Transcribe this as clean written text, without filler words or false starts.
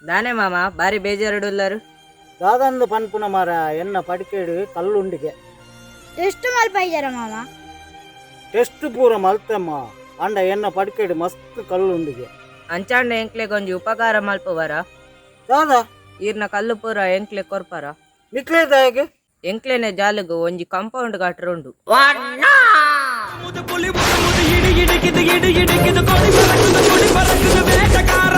ದಾನೆ ಮಾಮ ಬಾರಿ ಬೇಜಾರುಡುಲ್ಲರು. ದಾದಂದು ಪನ್ಪುನ ಮಾರ, ಎನ್ನ ಪಡಿಕೆಡು ಕಲ್ಲುಂಡಿಗೆ. ಟೆಸ್ಟ್ ಮಲ್ಪೈಜರ ಮಾಮ? ಟೆಸ್ಟ್ ಪೂರ ಮಲ್ತಮ್ಮ, ಅಂಡ ಎನ್ನ ಪಡಿಕೆಡು ಮಸ್ತ್ ಕಲ್ಲುಂಡಿಗೆ. ಅಂಚಾಂಡ ಎಂಕ್ಲೆಗ್ ಒಂಜಿ ಉಪಕಾರ ಮಲ್ಪುವರ? ದಾದಾ? ಈರ್ನ ಕಲ್ಲು ಪೂರ ಎಂಕ್ಲೆ ಕೊರ್ಪರ? ನಿಕ್ಲೇದಾಯಗೆ? ಎಂಕ್ಲೆನ ಜಾಲುಗು ಒಂಜಿ ಕಾಂಪೌಂಡ್ ಕಟ್ಟರುಂಡು. புலி முது இடி இடிக்குது, இடி இடிக்குது, கொடி பறக்குது, கொடி பறக்குது, வேட்டக்கார.